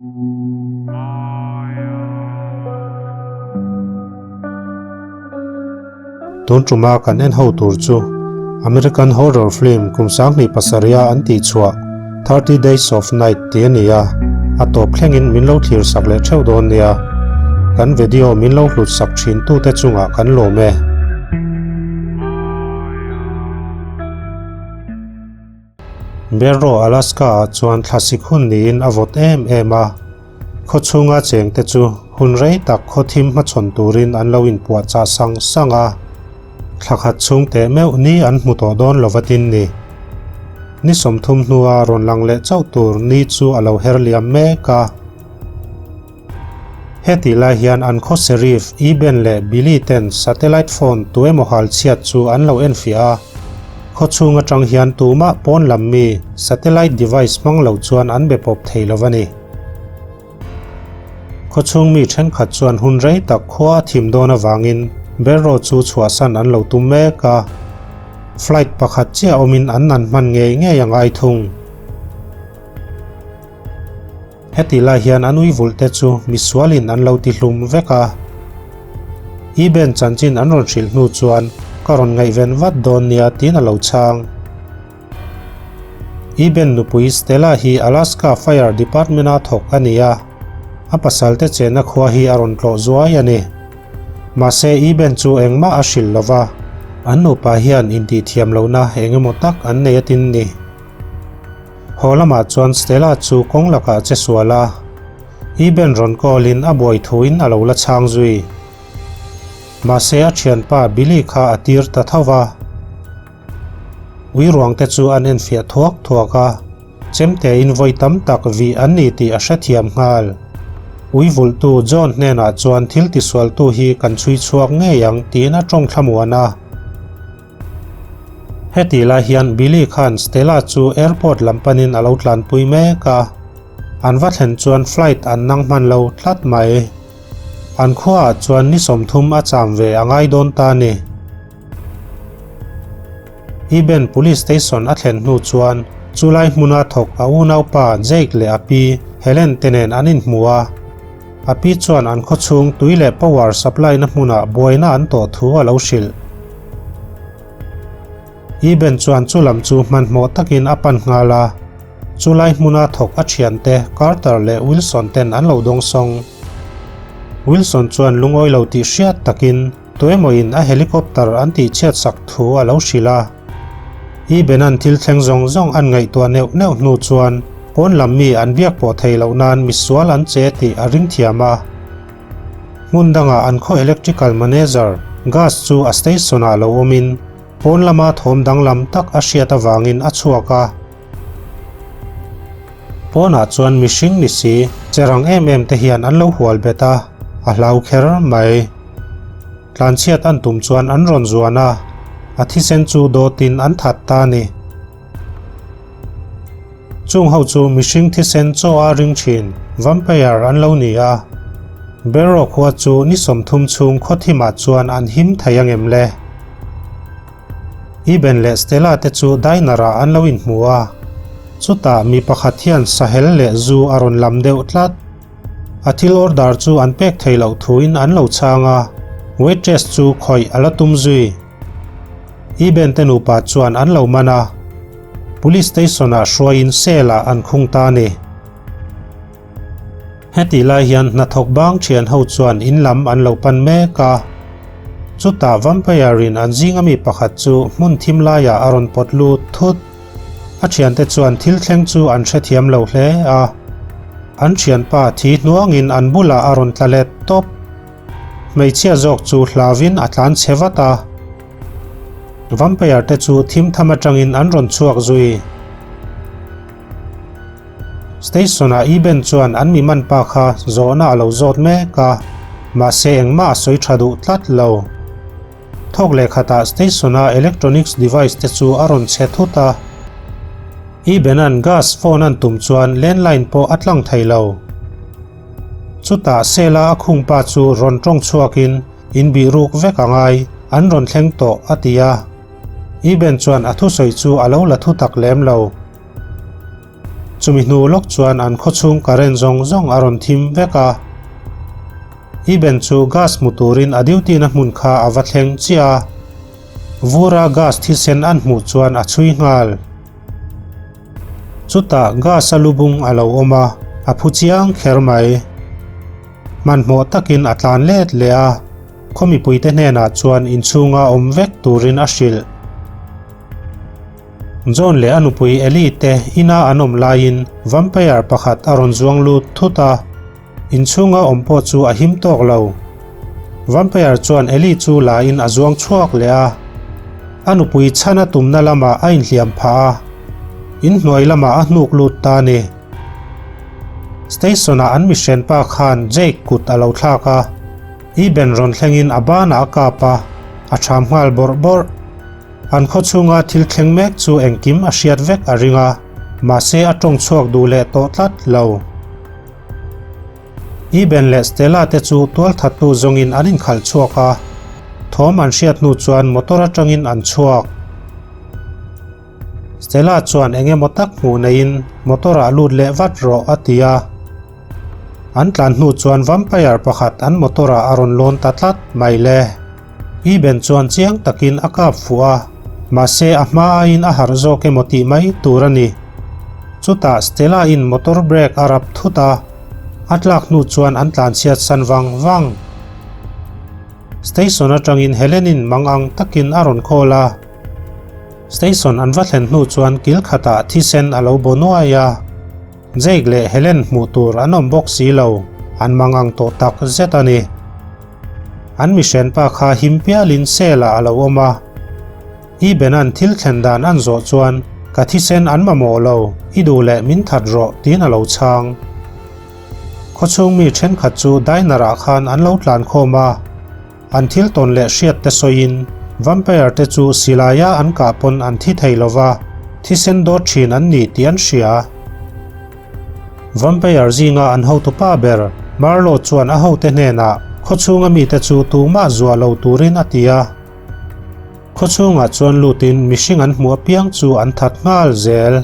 Tun tuma kan en ho tur chu American horror film kum 27 a an tih chhuah 30 Days of Night tih a ni a, a tawp thlengin min lo thlir sak leh theuh dawn nia. Kan video min lo hlut sak thin tute chungah kan lawm e. Barrow, Alaska-ah chuan thlasik hun niin a vawt em em a. Khaw chhunga chengte chu hun rei tak khaw thim hmachhawn turin an lo inpuahchah sang sang a. Thla khat chhung teh meuh ni an hmu tawh dawn lo vatin ni. Ni 30 hnua rawn lang leh chauh tur ni chu a lo her liam mek a. Hetih lai hian an khaw Sheriff Eben leh Billy ten satellite phone tu emaw hal chhiat chu an lo enfiah a. Khaw chhung atang hian tumah pawn lam mi satellite device hmang lo chuan an be pawp thei lo a ni. Khaw chhung mi thenkhat chuan hun rei tak khua a thim dawn avangin Barrow chu chhuahsan an lo tum mek a. Flight pakhat chiah awmin an nan hman ngei ngei a ngai thung. Heti lai hian an uivulh te chu misualin an lo ti hlum vek a. Eben chanchin an rawn hrilh hnu chuan ka rawn ngaihven vat dawn nia tiin a lo chhang. Eben nupui Stella hi Alaska Fire Department-a thawk a ni a, a pasalte chenna khua hi a rawn tlawh zuai a ni. Mahse Eben chu engmah a hrilh lo va, an nupa hian intihthiam lohna eng emaw tak an nei atin ni. Haw lamah chuan Stella chu kawng lakah che sual a, Eben rawn call in a buai thuin a lo la chhang zui. Mahse a thianpa Billy kha a tir ta tho va. Ui ruang te chu an enfiah thuak thuak a, chemte in vawi tam tak vih an ni tih a hrethiam nghal. Ui vulhtu John hnenah chuan thil tisualtu hi kan chhui chhuak ngei ang tiin a tawng thlamuan a. Heti lai hian Billy khan Stella chu airport lam panin a lo tlanpui mek a, an va thlen chuan flight an nang hman lo tlat mai. An khuaah chuan ni 30 a cham ve a ngai dawn ta ni. Eben police station a thlen hnu chuan chulai hmuna thawk a unaupa Jake leh a pi Helen te nen an inhmu a. A pi chuan an khaw chhung tui leh power supply na hmunah buaina an tawh thu a lo hrilh. Eben chuan chu lam chu hmanhmawh takin a pan nghal a, chulai hmuna thawk a thiante Carter leh Wilson ten an lo dawng sawng. Wilson chuan lungawi lo tih hriat takin tuemawin a helicopter an tihchhiat sak thu a lo hrilh a. Ebena'n thil thleng zawng zawng an ngaihtuah neuh neuh hnu chuan pawn lam mi an biak pawh thei loh nan misual an che tih a ring thiam a. Hmun dangah an khaw electrical manager Gus chu a station-ah lo awmin pawn lama thawm danglam tak a hriat avangin a chhuak a. Pawnah chuan mihring ni si che rang em em te hian an lo hual bet a, a hlau kher mai. Tlanchhiat an tum chuan an rawn zuan a, a thisen chu dawtin an that ta a ni. Chung ho chu mihring thisen chaw a ring thin vampire an lo ni a. Barrow khua chu ni 30 chhung khaw thimah chuan an him thei angem le? Eben leh Stella te chu diner ah an lo inhmu a, chutah mi pakhat hian sahel leh zu a rawn lam deuh tlat. A thil order chu an pek thei loh thuin an lo chhang a, waitress chu khawih a la tum zui. Eben te nupa chuan an lo man a, police station ah hruaiin cell ah an khung ta a ni. Heti lai hian hnathawk bang thian ho chuan in lam an lo pan mek a. Chutah vampire in an zinga mi pakhat chu hmun thim laiah a rawn pawt lut thut. A thiante chuan thil thleng chu an hrethiam lo hle a. An thianpa thi hnuangin an bulah a rawn tla let tawp. Hmeichhia zawk chu hlauin a tlan chhe vat a. Vampire te chu thim tham atangin an rawn chhuak zui. Station-ah Eben chuan an mi man pa kha zawhna a lo zawt mek a, mahse engmah a sawi tha duh tlat lo. Thawk leh khatah station-a electronics device te chu a rawn chhe thut a. Eben-a'n gas phone an tum chuan landline pawh a tlang thei lo. Chutah cell-a a khung pa chu rawn tawng chhuakin in bih ruk vek a ngai, an rawn thleng tawh a ti a. Eben chuan a thusawi chu a lo la thu tak lem lo. Chumi hnu lawk chuan an khawchhung current zawng zawng a rawn thim vek a. Eben chu gas hmu turin a duty na hmun kha a va thleng chiah a. Vura gas thisen an hmuh chuan a chhui nghal. Chutah gas a lubung a lo awm a, a phu chiang kher mai. Hmanhmawh takin a tlan let leh a, khaw mipuite hnenah chuan inchhunga awm vek turin a hrilh. John leh a nupui Ellie te ina an awm laiin vampire pakhat a rawn zuang lut thut a. Inchhunga awm pawh chu a him tawk lo. Vampire chuan Ellie chu la in a zuang chhuak leh a. A nupui chhan a tumna lamah a inhliam phah a. Inhnuai lamah a hnuk lut ta a ni. Station ah an mihrenpa khan Jake kut a lo thlak a. Eben rawn thlengin a banah a kap a, a ṭham nghal bawrh bawrh. An khaw chhunga thil thleng mek chu engkim a hriat vek a ring a, mahse a tawng chhuak duh leh tawh tlat lo. Eben leh Stella te chu tualthattu zawngin an inkhalh chhuak a, thawm an hriat hnu chuan motor atangin an chhuak. Stella chuan eng emaw tak hmuh neiin motor ah lut leh vat rawh a ti a. An tlan hnu chuan vampire pakhat an motor ah a rawn lawn ta tlat mai le. Eben chuan chiang takin a kap fuh a, mahse a hma aiin a harh zawk emaw tih mai tur a ni. Chutah Stella in motor brake a rap thut a, a tlak hnu chuan an tlanchhiat san vang vang. Station atangin Helen in mang ang takin a rawn call a. Station an va thlen hnu chuan kil khatah thisen a lo bo nuai a. Jake leh Helen hmuh tur an awm bawk si lo, an mang ang tawh tak zet a ni. An mihrenpa kha him pialin cell ah a lo awm a. Eben-a'n thil thlen dan an zawh chuan, Ka thisen an mamawh lo, i duh leh min that rawh, tiin a lo chhang. Khawchhung mi thenkhat chu diner ah khan an lo tlan khawm a. An thil tawn leh hriat te sawiin, vampire te chu silaia an kah pawn an thi thei lova, thisen dawt thin an ni tih an hria. Vampire zinga an hotupa ber Marlowe chuan a hote hnenah khawchhunga mite chu tumah zuah lo turin a ti a. Khawchhungah chuan lutin mihring an hmuh apiang chu an that nghal zel.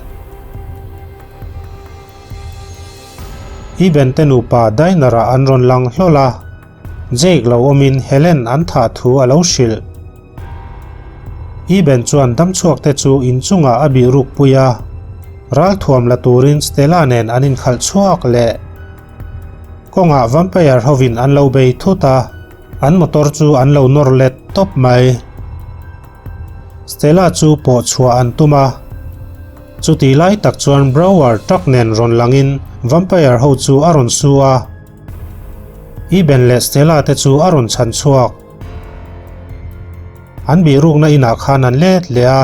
Eben te nupa diner-ah an rawn lang hlawl a. Jake lo awmin Helen an thah thu a lo hrilh. Eben chuan damchhuakte chu inchungah a bih ruk pui a, ralthuam la turin Stella nen an inkhalh chhuak leh. Kawngah vampire hovin an lo bei thut a, an motor chu an lo nawr let tawp mai. Stella chu pawh chhuah an tum a, chutih lai tak chuan Brower truck nen rawn langin vampire ho chu a rawn su a. Eben leh Stella te chu a rawn chhan chhuak. An bihrukna inah khan an let leh a,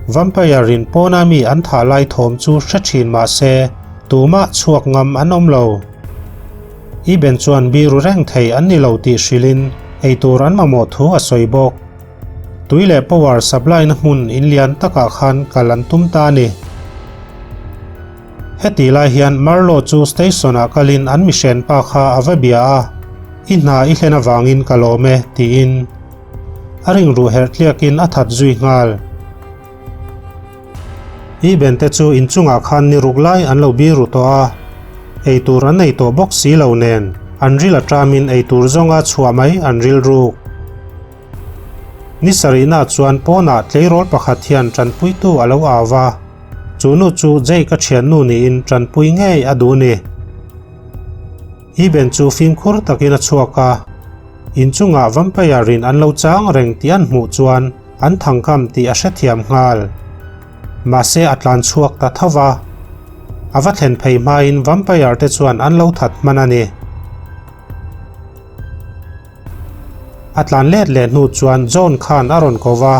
Vampire in pawna mi an thah lai thawm chu hre thin mah se tumah chhuak ngam an awm lo. Eben chuan biru reng thei an ni lo tih hrilhin eitur an mamawh thu a sawi bawk. Tui leh power supply na hmun in lian takah khan kal an tum ta a ni. Heti lai hian Marlowe chu station ah kalin an mihren pa kha a va bia a, I hna i hlen avangin ka lawm e, tiin a ringruh herh tliakin a that zui nghal. Eben te chu inchungah khan ni ruk lai an lo biru tawh a, eitur an ei tawh bawk si lo nen an ril a tamin eitur zawnga chhuah mai an rilruk. Ni sarihna chuan pawnah tleirawl pakhat hian tanpuitu a lo au va, chu nu chu Jake a thiannu niin tanpui ngei a duh ni. Eben chu fimkhur takin a chhuak a, inchungah vampire in an lo chang reng tih an hmuh chuan an thangkam tih a hrethiam nghal. Mahse a tlan chhuak ta tho va, a va thlen phei hmain vampire te chuan an lo that hman a ni. A tlan let leh hnu chuan John khan a rawn ko va,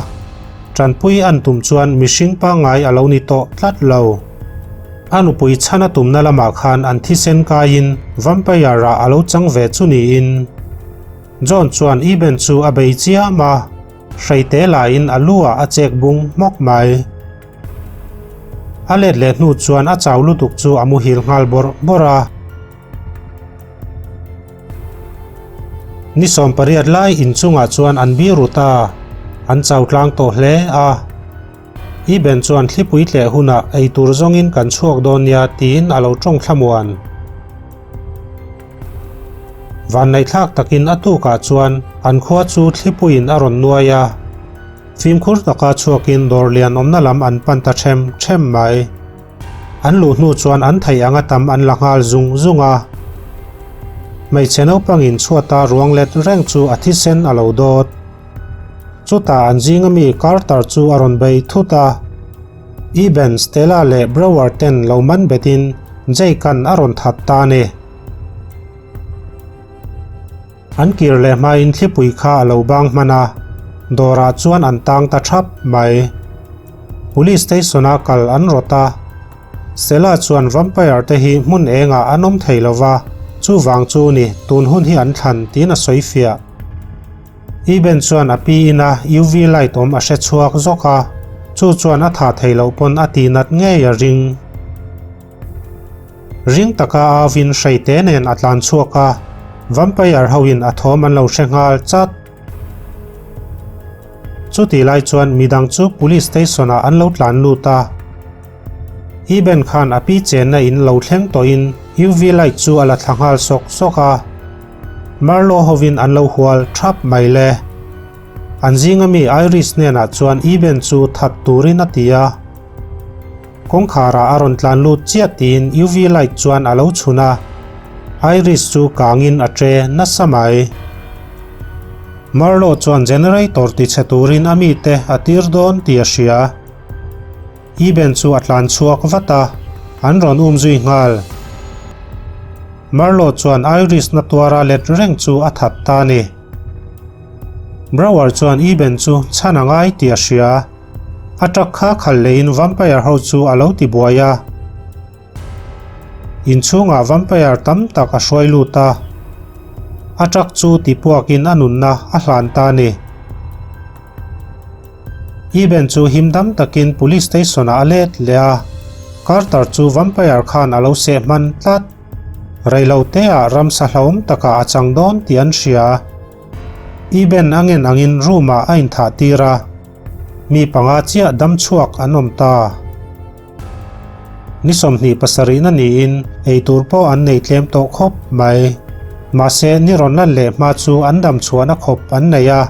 tanpui an tum chuan mihring pangngai a lo ni tawh tlat lo. A nupui chhan a tumna lamah khan an thisen kaiin vampire ah a lo chang ve chu niin. John chuan Eben chu a bei chiam a, hreite laiin a lu ah a chek bung hmawk mai. A let leh hnu chuan a chau lutuk chu a muhil nghal bawrh bawrh a. Ni 18 lai inchungah chuan an biru ta, an chau tlang tawh hle a. Eben chuan thlipui tleh hunah ei tur zawngin kan chhuak dawn nia tiin a lo tawng thlamuan. Vanneihthlak takin a tukah chuan an khua chu thlipuiin a rawn nuai a. Fimkhur taka chhuakin dawr lian awmna lam an pan ta ṭhem ṭhem mai. An luh hnu chuan an theih anga tam an la nghal zung zung a. Hmeichhe naupangin chhuata ruang let reng chu a thisen a lo dawt. Chutah an zinga mi Carter chu a rawn bei thut a. Eben, Stella leh Brewer ten lo man betin Jake-a'n a rawn that ta a ni. An kir leh hmain thlipui kha a lo bang hman a, dawrah chuan an tang ta thap mai. Police station-a kal an rawt a, Stella chuan vampire te hi hmun engah an awm thei lo va, chuvang chu ni tun hun hi an thlan tiin a sawi fiah. Eben chuan a pi ina UV light awm a hre chhuak zawk a, chu chuan a tha thei loh pawn a tihnat ngei a ring. Ring taka auvin hreite nen a tlan chhuak a, vampire hoin a thawm an lo hre nghal chat. Chutih lai chuan midang chu police station ah an lo tlan lut a. Eben khan a pi chenna in lo thleng tawhin UV light chu a la thla nghal sawk sawk a. Marlo hovin an lo hual thap mai le. An zinga mi Iris hnenah chuan Eben chu that turin a ti a. Kawngkharah a rawn tlan lut chiah tiin UV light chuan a lo chhun a, Iris chu kangin a tre nasa mai. Marlo chuan generator tichhe turin a mite a tir dawn tih a hria. Eben chu a tlan chhuak vat a, an rawn um zui nghal. Marlo chuan Iris na tuara let reng chu a that ta a ni. Brower chuan Eben chu chhan a ngai tih a hria. A truck kha khal leiin vampire ho chu a lo ti buai a. Inchhungah vampire tam tak a hruai lut a. A truck chu ti puakin a nunna a hlan ta a ni. Eben chu him dam takin police station ah a let leh a. Carter chu vampire khan a lo seh hman tlat. Reiloteah ramsa hlauhawm takah a chang dawn tih an hria. Eben a ngen angin room ah a inthah tir a. Mi panga chiah dam chhuak an awm ta. Ni 27 na niin eitur pawh an nei tlem tawh khawp mai. Mahse ni rawn lan leh hma chu an dam chhuahna khawp an nei a.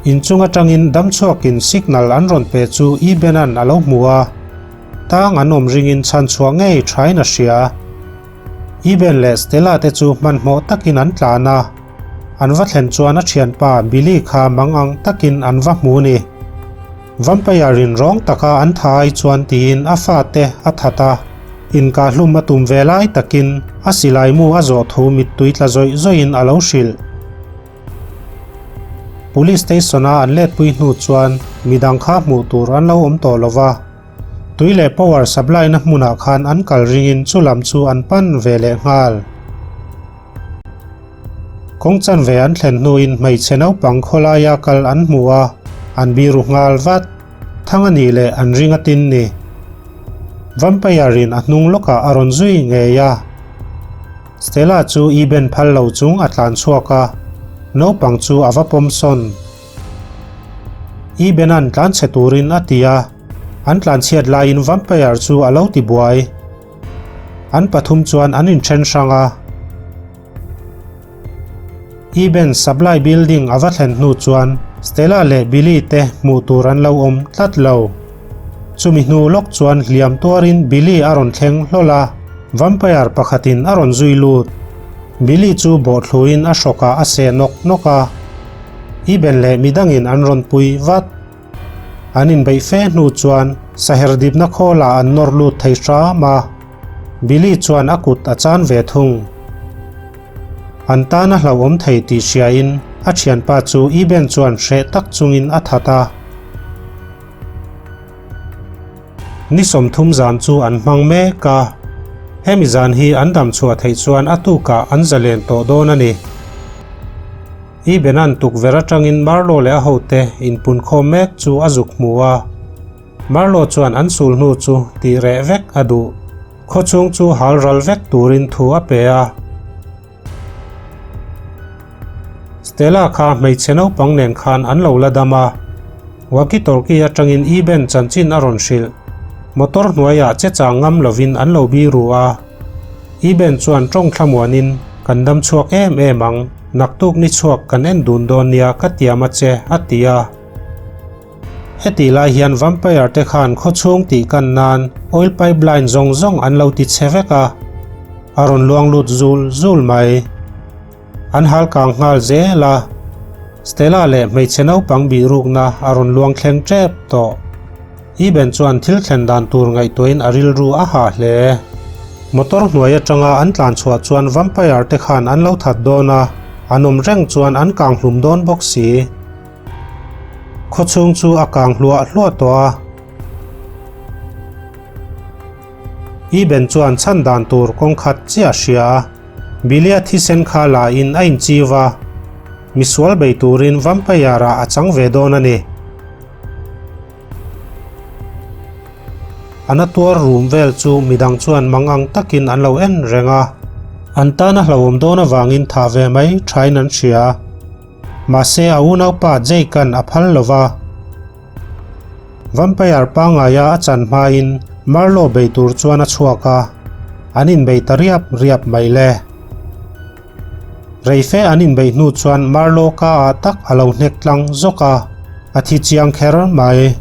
Inchung atangin dam chhuakin signal an rawn pe chu Eben-a'n a lo hmu a. Tang an awm ringin chhan chhuah ngei thain a hria. Eben leh Stella te chu hmanhmawh takin an tlan a. An va thlen chuan a thianpa Billy kha mang ang takin an va hmu ni. Vampire in rawng taka an tha ai chuan tiin a fate a that a, inkahlum a tum ve lai takin a silai mu a zawh thu mittui tla zawih zawihin a lo hrilh. Police station a an letpui hnu chuan midang kha hmuh tur an lo awm tawh lova, tui leh power supply na hmunah khan an kal ringin chulam chu an pan ve leh nghal. Kawng chanve an thlen hnuin hmeichhe naupang khawlaia kal an hmu a, an biru nghal vat. Thang a nih leh an ring atin ni. Vampire in a hnung lawkah a rawn zui ngei a. Stella chu Eben phal lo chung a tlan chhuak a, naupang chu a va pawm sawn. Eben-a'n tlanchhe turin a ti a, an tlanchhiat laiin Vampire chu a lo ti buai. An pathum chuan an inthen hrang a. Eben Supply Building a va thlen hnu chuan Stella leh Billy te hmuh tur an lo awm tlat lo. Chumi hnu lawk chuan hliam tuarin Billy a rawn thleng hlawl a, vampire pakhatin a rawn zui lut. Billy chu bawhthluin a hrawkah a seh nawk nawk a. Eben leh midangin an rawn pui vat. An inbeih fe hnu chuan saher dipna khawlah an nawr lut thei hram a, Billy chuan a kut a chan ve thung. An tan a hlauhawm thei tih hriain a thianpa chu Eben chuan hreh tak chungin a that a. Ni 30 zan chu an hmang mek a, hemi zan hi an dam chhuah theih chuan a tukah an zalen tawh dawn a ni. I Benan tukverh atangin Marlo leh a hote inpunkhawm mek chu a zuk hmu a. Marlo chuan an sul hnu chu tih reh vek a duh. Khawchhung chu hal ral vek turin thu a pe a. Stella kha hmeichhe naupang nen khan an lo la dam a. Walkie talkie atangin Eben chanchin a rawn hrilh. Motor hnuaiah che chang ngam lovin an lo biru a. Eben chuan tawng thlamuanin, Kan dam chhuak em em ang, naktuk ni chhuak kan en dun dawn nia ka tiam a che, a ti a. Hetih lai hian vampire te khan khawchhung tih kan nan oil pipeline zawng zawng an lo ti chhe vek a, a rawn luang lut zul zul mai. An hal kang nghal zel a, Stella leh hmeichhe naupang bihrukna a rawn luang thleng tep tawh. Eben chuan thil thlen dan tur ngaihtuahin a rilru a hah hle. Motor hnuai atanga an tlan chhuah chuan vampire te khan an lo that dawn a, an awm reng chuan an kang hlum dawn bawk si. Khawchhung chu a kang hluah hluah tawh a. Eben chuan chhan dan tur kawng khat chiah a hria. Bilia thisen kha la in a inchiu a, misual bei turin vampire ah a chang ve dawn a ni. A na tuar rum vel chu midang chuan mangang takin an lo en reng a. An tana hlauhawm dawn avangin thah ve mai thain an hria. Mahse a unaupa Jake-a'n a phal lo va. Vampire pangaia a chan hmain Marlo bei tur chuan a chhuak a, an inbei ta riap riap mai le. Reife an inbeih hnu chuan Marlo ka ah tak a lo hnek tlang zawk a, a thi chiang kher mai.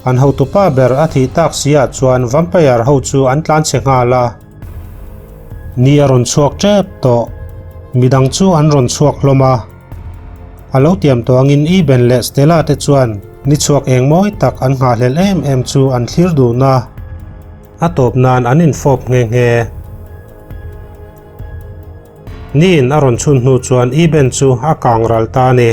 An hotupa ber a thih tak si ah chuan Vampire ho chu an tlanchhe nghal a. Ni a rawn chhuak tep tawh. Midang chu an rawn chhuak hlawm a. A lo tiam tawh angin Eben leh Stella te chuan ni chhuak eng mawi tak an nghahhlelh em em chu an thlir dun a. A tawp nan an infawp nghe nghe. Niin a rawn chhun hnu chuan Eben chu a kang ral ta a ni.